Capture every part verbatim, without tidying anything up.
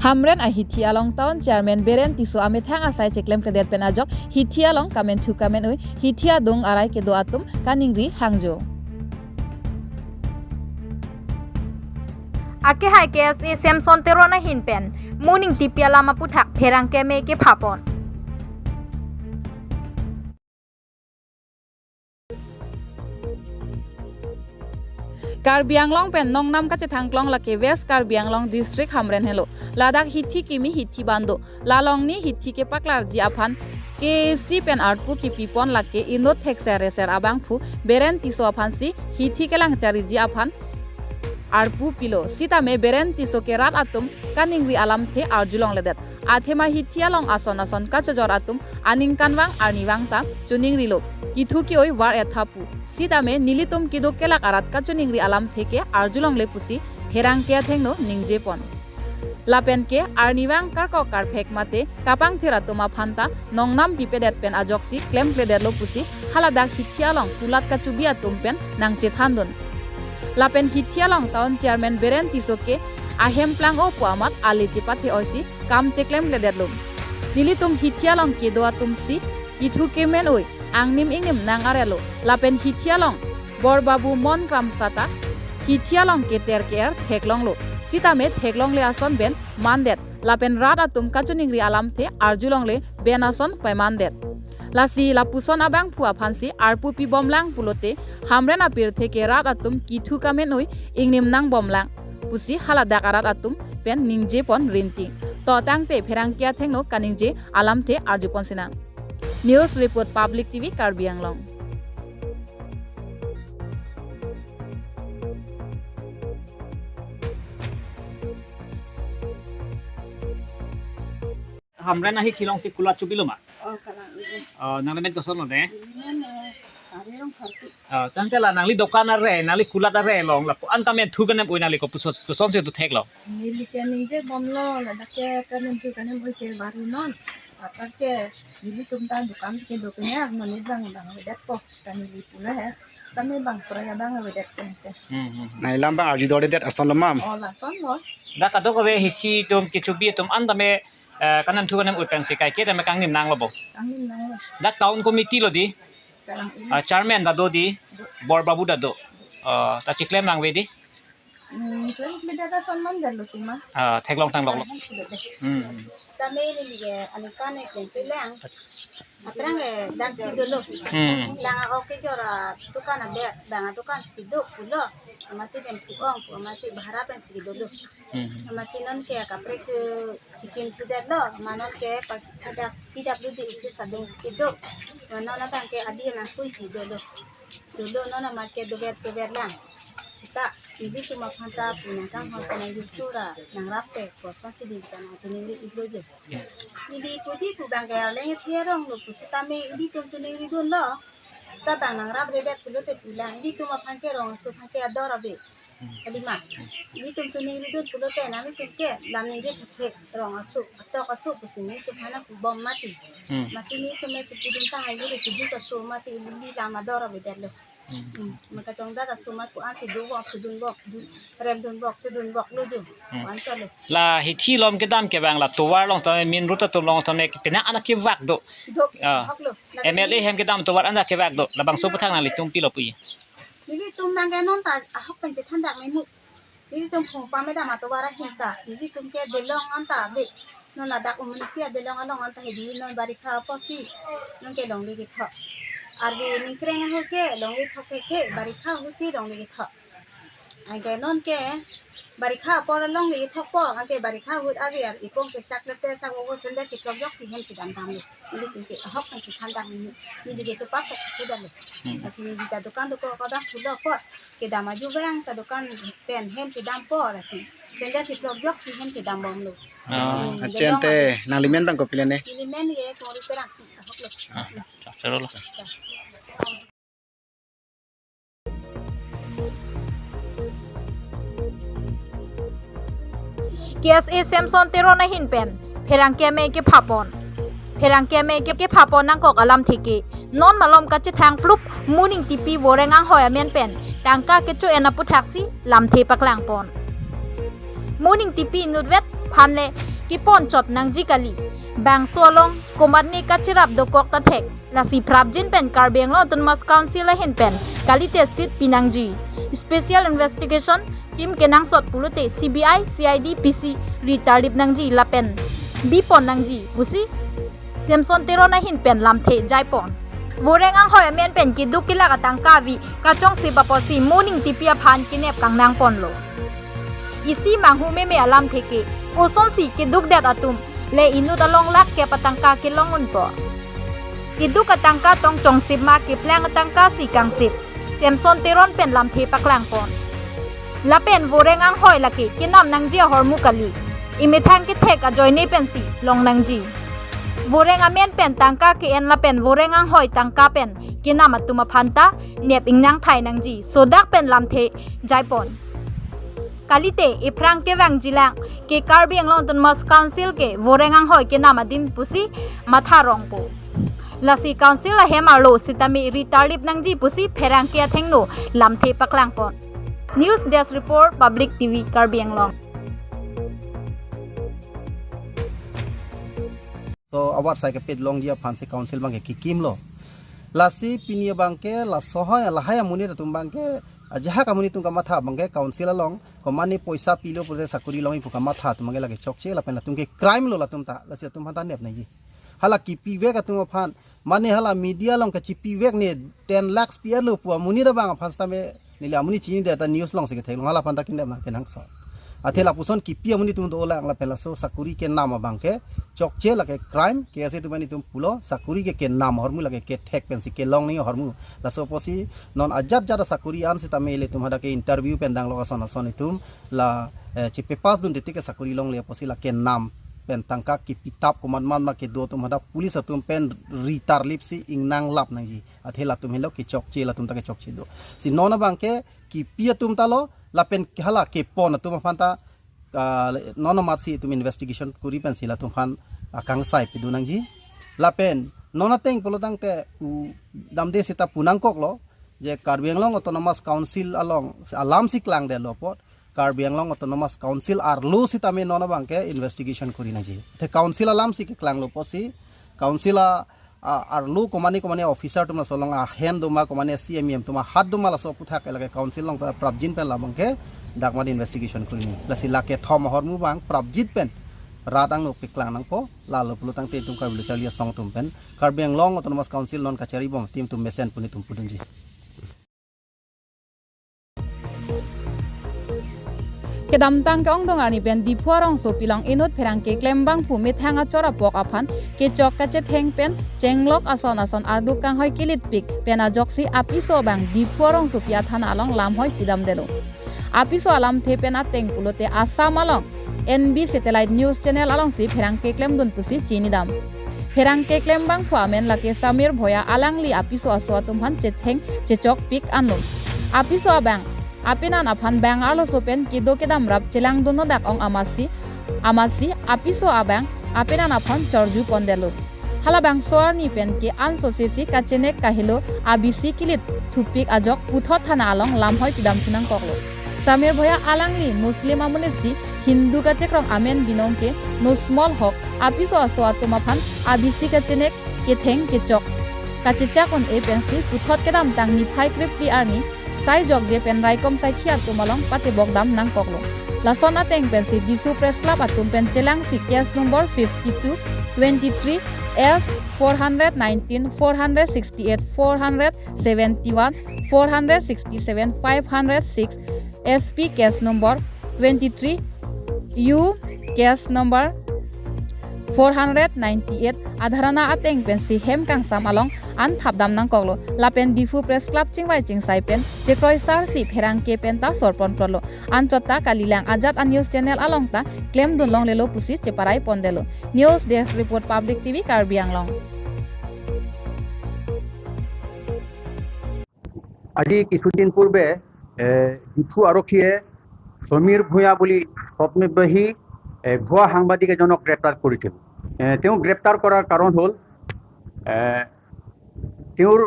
Hamren ahithi along town chairman Beren Tisso amethang asai cheklemkledet pen ajok hithi along kamenthu kamenoi, hithi adung arai kedo atum kaningri hangjo. Akehai K S A Samson Teron ahin pen Moning Tipi alam aputhak pherangke me kephapon. Karbi Anglong pen nongnam kachethangklong lake West Karbi Anglong District Hamren helo. Ladak hithi kimi hithi bando. La along ni hithi kepaklarji aphan K A C pen arpu kipipon lake inut thekser reser abangphu Beren Tisso aphansi hithi kelangchariji aphan arpu pilo. Sitame Beren Tisso ke rat atum kaningri alamthe arjulongledet. Athema hithi along ason ason kachojor atum aningkanvang arnivang ta choningrilo. Kethu ke-oi var-et tha pu. Sitame nelitum keduk kelak arat kachoningri alamthe ke arjulongle pusi pherangke athengno ningjepon. Lapen ke arnivang karkok karphek mate kapangthir atum aphan ta nongnam pipedet pen ajoksi klemkledetlo pusi haladak hithi along kulat kachubi atum pen nangchethandun. Lapen hithi along town chairman Beren Tisso ke ahem plang-o pu amat ale chepathe-oisi kam cheklemkledetlo. Nelitum hithi along kedo atumsi kethu kemenoi angnim ingnim nang arelo. Lapen hithi along Borbabu Mon Kramsa ta hithi along keter ke-er theklonglo. Sitame theklongle ason pen mandet. Lapen rat atum kachoningri alamthe arjulongle pen ason pemandet. Lasi lapuson abangphu aphansi arpu pibomlang pulote Hamren apirthe ke rat atum kethu kamenoi ingnim nangbomlang pusi haladak arat atum pen ningjepon rinti. To tangte pherangke athengno kaningje alamthe arjupon sinang. News report, Public T V Karbi Anglong. Hamren ahithi alongsi kulat chubilo ma? Oh, kalang ibu. Oh, nangli men kosonlo de? Neli men, eh, Kari Rongpharpi. Oh, tangte la nangli dokan are, nangli kulat are along lapu-an kamenthu kanem-oi nangli kopuson, kosonsi do theklo? Neli ke ningjebomlo, ladak ke kamenthu kanem-oi ke bari non. Apar ke nelitum ta dukan si kedo ke ne, monit bang bang avedetpo. Kani li pula he. Same bang pura ya bang avedetpo te. Hmm, hmm, hmm. Nangli alam bang arju doledet asonlo mam? Oh, lasonlo. Dak kadokave hithi atum kechubi atum an tame, eh, kamenthu kanem-oi pensi kaike tame kangnim nanglo bo? Kangnim nanglo. Dak town committee lo di? Kalang ibu. Ah, chairman ta do di? Do. Borbabu ta do? Ah, ta chiklem nangve di? Hmm, klemkledet ason mandetlo tima. Ah, theklong thangloklo. Ah, han sudah deh. Hmm. Sitame neli ke aningkan ne klemklelang. Aphrang ke dak si dolo. Hmm. Lang a-ok kejor adukan abek, bang adukan si kedo pulo. Amatsi pen pu-ong pu, amatsi bhara pensi kedolo. Hmm. Amatsi non ke kaprek ke chikim sudetlo, amat non ke pa-, pada P W D office adung si kedo. Amat non abang ke adi nangpuisi dolo. Dolo non amat ke dover dover lang. Seta nelitum aphan ta pu nangkanghon pu nangjuchura nangrap te kosonsi di ta nangchiningri-iklo je. Neli puji pu bang ke arleng theronglo pu sitame nelitum chiningridunlo. Seta bang nangrapre det pulote pulang, nelitum aphan ke rong aso aphan ke ador ave. Hmm. Kalima. Nelitum chiningridun pulote nanglitum ke lam ningje thekthek, rong aso, atok aso pusi nelitum aphan nangpubom mati. Hmm. Amatsi nelitum me chupudun tahai neli kedo aso amatsi neli lam ador avedetlo. Hmm. Hmm. Maka chongdat aso amat pu-ansi dovok, chudunvok, du-, remdunvok, chudunvoklo jo. Hmm. Pu-an chalo. La hithi along kedam ke bang la tovar along tame, main road atum along tame penang an akevak do? Do, ah, ahoklo. M L A hem kedam tovar an akevak do? Labangso aputhak nanglitum pilo pu-i? Nelitum nang ke non ta ahok pen chethandak menu. Nelitum phung pame dam atovar ahin ta. Nelitum ke Delong anta be. Non ladak Umlipi aDelong along anta hedi non barikha aporsi. Non ke longle kethok. Arve ningkreng ahut ke longle thok ke ke barikha ahutsi longle kethok. Anke non ke barikha apor longle kethokpo. Anke barikha ahut arve ar ipong kesak lepe sak ogo sendal chiklok joksi hem chedam damlo. Nelitum ke ahok pen chethandak menu. Neli ke chopak tak chedamlo. Hmm. Lasi neli ta dukan dokok abang pulo apot. Kedam ajuvang ta dukan pen hem chedampo lasi. Sendal chiklok joksi hem chedambomlo. Ah. Hmm, achente, Delong anta. Nangli men bang kopilo ne? Neli men ye Kongri Terang. Ahoklo. Ah, chak chero lo. K S A Samson Teron ahin pen pherangke me kephapon. Pherangke me ke, kephapon nangkok alamthe ke non malom kachethang plup Moning Tipi Voreng anghoi amen pen tangka kecho-en aputhaksi lamthe paklangpon. Moning Tipi inutvet aphan le kepon chot nangji kali. Bangso along komatne kacherap dokok ta thek. Lasi prapjin pen Karbi Anglong Autonomous Council ahin pen kalite seat pinangji. Special Investigation Team kenangsot pulote C B I, C I D, P C ritarlip nangji lapen bipon nangji pusi Samson Teron ahin pen lamthe jaipon. Voreng anghoi amen pen keduk kelak atangka avi kachongsip apotsi mo ningtipi aphan kenep kangnangponlo. Isi manghu meme alamthe ke kosonsi kedukdet atum le inut along lakh kep atangka kelong unpo. Keduk atangka tong chongsip ma keplang atangka si kangsip, Samson Teron pen lamthe paklangpon. Lapen voreng anghoi lake kenam nangji ahormu kali. Emethang kethek ajoine pensi long nangji. Voreng amen pen tangka ke-en lapen voreng anghoi tangka pen kenam atum aphan ta nep ingnang thai nangji. Sodak pen lamthe jaipon. Kalite ephrang kevangjilang ke Karbi Anglong Autonomous Council ke voreng anghoi kenam adim pusi matha rongpo. Lasi Council ahem arlo sitame ritarlip nangji pusi pherangke athengno lamthe paklangpon. News Desk Report, Public T V Karbi Anglong. To awar sai kepit longji aphansi Council abangke kekimlo. Lasi pini abangke laso hai lahai amonit atum abangke ajahak amonit atum kamatha abangke Council along komane poisa pilo pulote sakori longji pu kamatha atum abangke lake chokche lapen latum ke crime lo latum ta, lasi atum aphan ta nep nangji. Hala kepivek atum aphan, mane hala media along kachepivek ne ten lakhs pi-etlo pu amonit abang aphan sitame neli amonit chinidet ta news alongsi ketheklong, hala aphan ta kenep nang kenangsot. Athe lapuson kepi amonit atum dolang lapen laso sakori kenam abangke chokche, lake crime, K S A atum anitum pulo, sakori ke kenam ahormu lake kethek pensi kelong nangji ahormu. Laso apotsi non ajat jat asakori an sitame ilitum hadak ke interview pen danglok ason ason itum la, eh, chepass dun titi ke sakori longle apotsi la kenam pen tangka kepitap komat mat ma kedo atum hadak police atum pen ritarlipsi ingnang lap nangji. Athe latum henlo kechokche, latum ta kechokche do. Si non abangke kepi atum ta lo, lapen hala kepon atum aphan ta, ah, non amatsi itum investigation kori pensi latum aphan akangsai pidun nangji. Lapen non ateng pulo tangte u damde seta pu nangkoklo je Karbi Anglong Autonomous Council along alamsi klangdetlo apot Karbi Anglong Autonomous Council arlo sitame non abangke investigation kori nangji. Te Council alamsi keklanglo apotsi Council a, a, arlo komane komane officer atum laso along ahen doma, komane C M E M atum ahat doma, laso aputhak lake Council along ta prapjin pen labangke dak mari investigation kori nangji. Lasi lake thom ahormu abang prapjin pen rat angno paklang nangpo, lalo pulo tangte itum Karbi Lo Charli Asong atum pen Karbi Anglong Autonomous Council non kachari bom atum atum mesen pu netum pudunji. Kedamtang ke-ongdung arni pen Diphu arongsopi along inut pherangke klembangphu methang achor apok aphan kechok kachetheng pen chenglok ason ason aduk kanghoi kilitpik pen ajoksi apiso abang Diphu arongsopi athana along lamhoi pidamdetlo. Apiso alamthe pen ateng pulote Assam along N B Satellite News Channel alongsi pherangke klemdun pusi chinidam. Pherangke klembangphu amen lake Samir Bhoya, alangli apiso aso atum aphan chetheng chechokpik anlo. Apiso abang apenan aphan bang arloso pen kedo kedam rap chelangdunno dak ong amatsi, amatsi apiso abang apenan aphan chorju pondetlo. Halabangso arni pen ke ansose si kachenek kahelo abisi kilit thupik ajok puthot thana along lamhoi pidamsi nangkoklo. Samir Bhoya alangli Muslim amonitsi Hindu kachekrong amen binong ke Nuzmol Haq apiso aso atum aphan abisi kachenek ketheng kechok kachechak un-e pensi puthot kedamtang niphai krephli arni sai jokje pen raikom saikhi atum along patebok dam nangkoklo. Lason ateng pensi Diphu Press Club atum pen chelangsi case number fifty-two twenty-three S four hundred nineteen, four hundred sixty-eight, four hundred seventy-one, four hundred sixty-seven, five hundred six, S P case number twenty-three, U case number four hundred ninety-eight adharana ateng pensi hem kangsam along an thapdam nangkoklo. Lapen Diphu Press Club chingvai chingsai pen chekroisarsi pherangke pen ta sorpon plotlo. Anchot ta kalilang ajat a-news channel along ta klemdun longlelo pusi cheparai pondetlo. News Desk Report, Public T V Karbi Anglong. আজি কিছুদিন পূৰ্বে, এ, ডিফু আৰক্ষীয়ে সমীৰ ভূঞা বুলি স্বপ্নবাহী, এ, ভুৱা সাংবাদিক এজনক গ্ৰেপ্তাৰ কৰিছিল। এ, তেওঁ গ্ৰেপ্তাৰ কৰাৰ কাৰণ হ'ল, এ, তেওঁৰ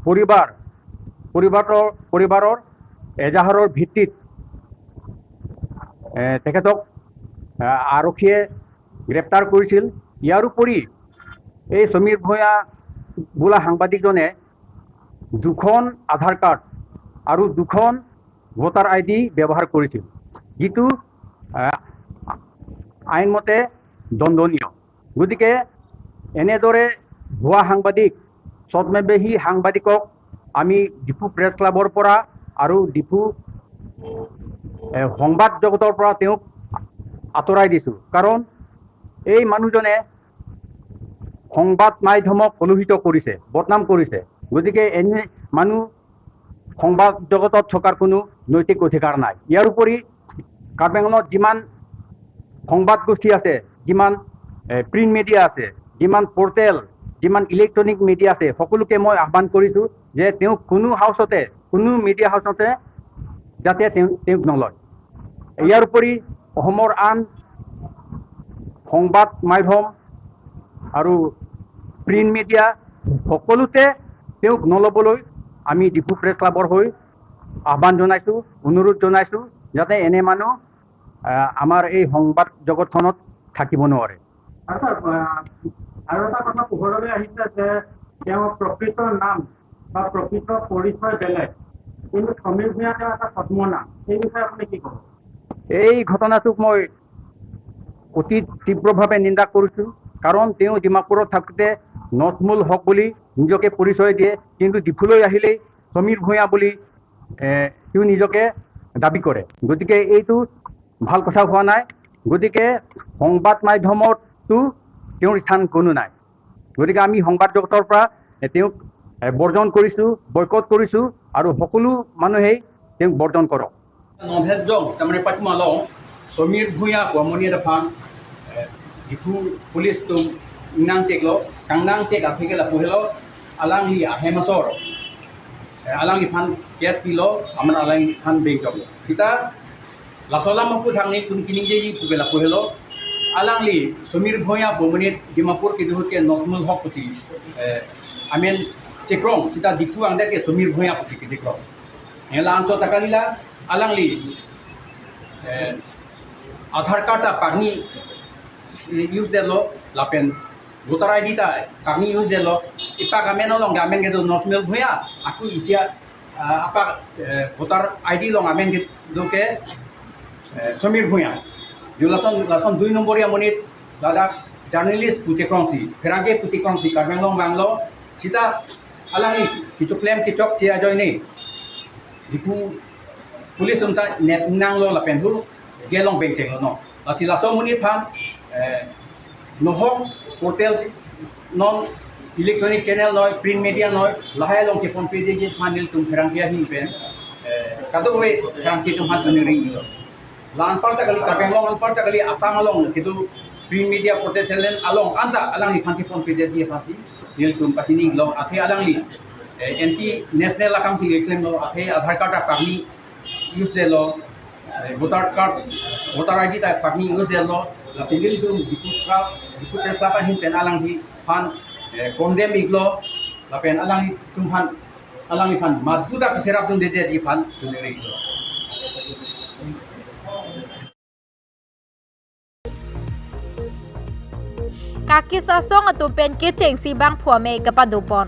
পৰিবাৰ, পৰিবাৰৰ, পৰিবাৰৰ এজাহাৰৰ ভিত্তিত, এ, তেখেতক আহ, আৰক্ষীয়ে গ্ৰেপ্তাৰ কৰিছিল। ইয়াৰ উপৰি এই সমীৰ ভূঞা বোলা সাংবাদিকজনে দুখন আধাৰ কাৰ্ড আৰু দুখন ভোটাৰ আই ডি ব্যৱহাৰ কৰিছিল, যিটো, আহ, আইন মতে দণ্ডনীয়। গতিকে এনেদৰে ভুৱা সাংবাদিক, ছদ্মবেশী সাংবাদিকক আমি ডিফু প্ৰেছ ক্লাবৰ পৰা আৰু ডিফু, এ, সংবাদ জগতৰ পৰা তেওঁক আঁতৰাই দিছোঁ। কাৰণ এই মানুহজনে সংবাদ মাধ্যমক কলুষিত কৰিছে, বদনাম কৰিছে। গতিকে এনে মানুহ সংবাদ জগতত থকাৰ কোনো নৈতিক অধিকাৰ নাই। ইয়াৰ উপৰি কাৰ্বি আংলঙত যিমান সংবাদ গোষ্ঠী আছে, যিমান, এ, প্ৰিণ্ট মিডিয়া আছে, যিমান পৰ্টেল, যিমান ইলেক্ট্ৰনিক মিডিয়া আছে, সকলোকে মই আহ্বান কৰিছোঁ যে তেওঁক কোনো হাউচতে, কোনো মিডিয়া হাউচতে যাতে তেওঁ, তেওঁক নলয়। ইয়াৰ উপৰি অসমৰ আন সংবাদ মাধ্যম আৰু প্ৰিণ্ট মিডিয়া সকলোতে তেওঁক নল'বলৈ আমি ডিফু প্ৰেছ ক্লাবৰ হৈ আহ্বান জনাইছোঁ, অনুৰোধ জনাইছোঁ, যাতে এনে মানুহ, আহ, আমাৰ এই সংবাদ জগতখনত থাকিব নোৱাৰে। আৰু ছাৰ, আহ, আৰু এটা কথা পোহৰলৈ আহিছে যে তেওঁৰ প্ৰকৃত নাম বা প্ৰকৃত পৰিচয় বেলেগ, কিন্তু সমীৰ ভূঞা তেওঁৰ এটা ছদ্ম নাম। সেই বিষয়ে আপুনি কি ক'ব? এই ঘটনাটোক মই অতি তীব্ৰভাৱে নিন্দা কৰিছোঁ, কাৰণ তেওঁ ডিমাপুৰত থাকোঁতে নজমুল হক বুলি নিজকে পৰিচয় দিয়ে, কিন্তু ডিফুলৈ আহিলেই সমীৰ ভূঞা বুলি, এ, তেওঁ নিজকে দাবী কৰে। গতিকে এইটো ভাল কথা হোৱা নাই। গতিকে সংবাদ মাধ্যমতো তেওঁৰ স্থান কোনো নাই। গতিকে আমি সংবাদ জগতৰ পৰা, এ, তেওঁক, এ, বৰ্জন কৰিছোঁ, বয়কট কৰিছোঁ আৰু সকলো মানুহেই তেওঁক বৰ্জন কৰক। Nonhet jong, tamre patma long, Somir Bhuya ko amoni aphan, eh, Diphu police atum nangcheklo, kangnangchek atheke lapu helo, alangli ahem asor, eh, alangliphan case pilo, amat alangliphan bengjoklo. Sita laso alam aputhak nelitum kaningjeji pu ke lapu helo, alangli Somir Bhuya ko amoni Dimapur kedo ahut ke Nojmul Hok pusi, eh, amen chekrong, sita Diphu angdet ke Somir Bhuya pusi kechekrong. Hela anchot ta kalila, alangli, eh, Aadhaar card ta pagni, eh, use detlo, lapen voter I D ta pagni use detlo, ipak amen along ke amen kedo Nojmul Bhuya, ako isi a, ah, apak, eh, voter I D along amen kedo ke, eh, Somir Bhuya. Yo lason, lason dui nombor amonit, ladak journalist pu chekrongsi, pherangke pu chekrongsi, Karbi Anglong vanglo, sita alangli kechoklem kechokche ajoine Diphu police atum ta nep nanglo lapen hu gelong bengchenglo no. Lasi laso amonit aphan, eh, nohok portal non electronic channel noi, print media noi, lahai along keponpedeji aphan nelitum pherangke ahin pen, eh, kadokave pherangke atum aphan choningri lo. La anparta kali, Karbi Anglong anparta kali, Assam along kedo print media portal channel along anta alangliphan keponpedeji aphansi nelitum pachinilo, athe alangli, eh, anti national akamsi keklemlo, athe Aadhaar card ta pagni use detlo, eh, voter card, voter I D ta pagni use detlo, lasi nelitum Diphu ka, Diphu Press Club ahin pen alangliphan, eh, condemn iklo, lapen alanglitum aphan, alangliphan maduta keserap dundedeji aphan choningri iklo. Kakis asong atum pen kechengsi bangphu amei kapadopon.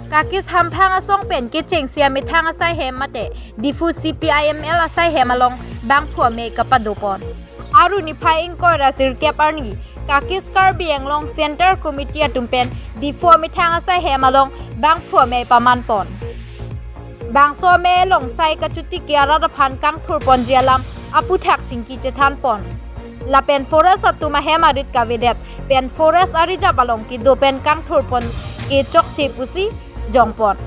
Kakis hamphang asong pen kechengsi amethang asai hem mate Diphu C P I M L asai hem along bangphu amei kapadopon. Aru niphai ingkoi ra sirkep arni, Kakis Karbi Anglong Central Committee atum pen Diphu amethang asai hem along bangphu amei pamanpon. Bangso amei along sai kachuti ke arat aphan kangthurponji alam aputhak chingki chethanpon. Lapen forest atum ahem arit kavedet pen forest arijap along kedo pen kangthurpon ke chokche pusi jongpon.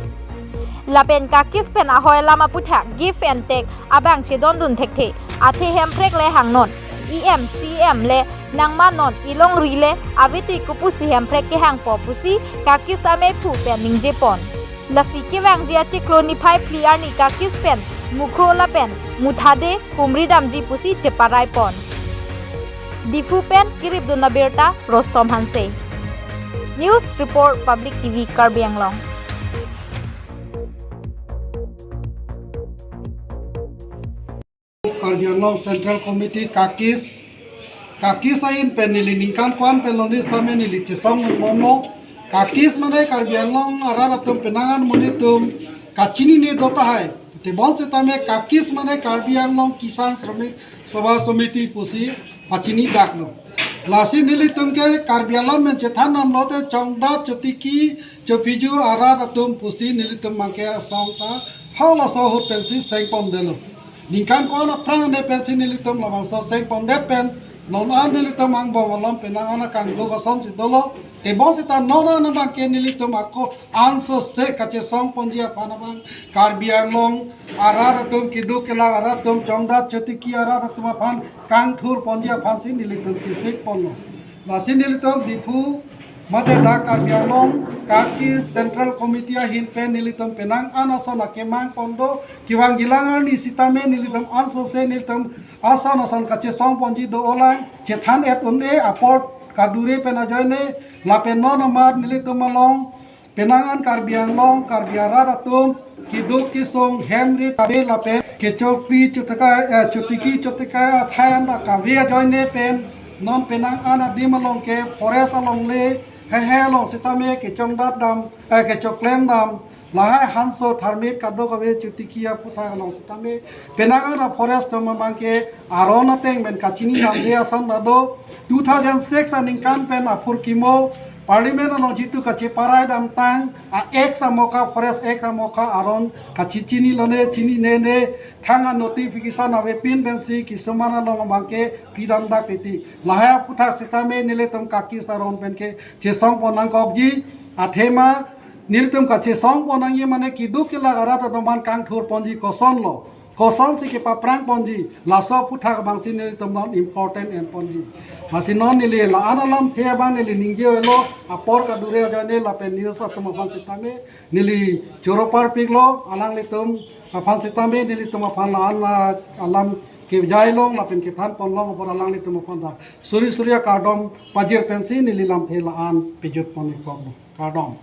Lapen Kakis pen ahoi alam aputhak give and take abang chedondun thekthe, athe hemprek le hangnon, E M, C M le nangmannon, ilongri le aveti kopusi hemprek kehangpo pusi Kakis ameiphu pen ningjepon. Lasi kevangji achiklo niphai phli arni Kakis pen Mukhro lapen Muthade humri damji pusi cheparaipon. Diphu pen kiripdun abirta Rostom Hanse. News Report, Public T V Karbi Anglong. Karbi Anglong Central Committee KAKIS, KAKIS ahin pen neli ningkan ko-an pen lone sitame neli chesong bomlo. KAKIS mane Karbi Anglong arat atum penang an monit atum kachinine do tahai. Tebon sitame KAKIS mane Karbi Anglong Kisan Shramik Sabha Samiti pusi pachini daklo. Lasi nelitum ke Karbi Anglong pen chethan damlote chongdat chotiki chopiju arat atum pusi nelitum abangke asong ta halaso ahut pensi seng pondetlo. Ningkan ko-an aphrang ane pensi nelitum labangso seng pondet pen non an nelitum angbong along penang an akangduk asonsi dolo. Tebon sita non an abangke nelitum ako anso se kachesong ponji aphan abang Karbi Anglong arat atum, keduk kelak arat atum, chongdat chotiki arat atum aphan kangthur ponji aphansi nelitum chesik ponlo. Lasi nelitum Diphu mate dak Karbi Anglong KAKIS Central Committee ahin pen nelitum penang an ason akemang pon do. Kevang kelang arni sitame nelitum anso se nelitum ason ason kachesong ponji do-olang, chethan et un-e, apor kadure pen ajoine, lapen non amat nelitum along penang an Karbi Anglong, Karbi arat atum keduk kesung hem rit kave lapen kechokpi chotekai, eh, chotiki chotekai athai an ta kave ajoine pen non penang an adim along ke forest alongle hehe along sitame kechongdat dam, eh, kechoklem dam, lahai hanso tharmit kadokave chotiki aphuthak along sitame penang an forest atum abangke aron ateng pen kachini damde ason ta do. Two thousand six aningkan pen aphurkimo Parliament along jitu kacheparai damtang a-Act amokha, Forest Act amokha aron kachechinilone, chininene, thang a-notification avepin pensi kisuman along abangke pidam dak titi. Lahai aphuthak sitame nelitum KAKIS aron pen ke chesong pon nangkokji. Athema nelitum kachesong pon nangji mane keduk kelak arat atum aphan kangthur ponji kosonlo, kosonsi kepaphrang ponji, laso aphuthak abangsi nelitum non important en ponji. Lasi non neli la-an alamthe abang neli ningje-elo, apor kadure ajoine lapen news atum aphan sitame neli choro parpiklo, alanglitum aphan sitame nelitum aphan la-an, ah, alam kejai long lapen kethan pon long apor alanglitum aphan ta suri suri akardom pajir pensi neli lamthe la-an pejut pon ikoklo. Kardom.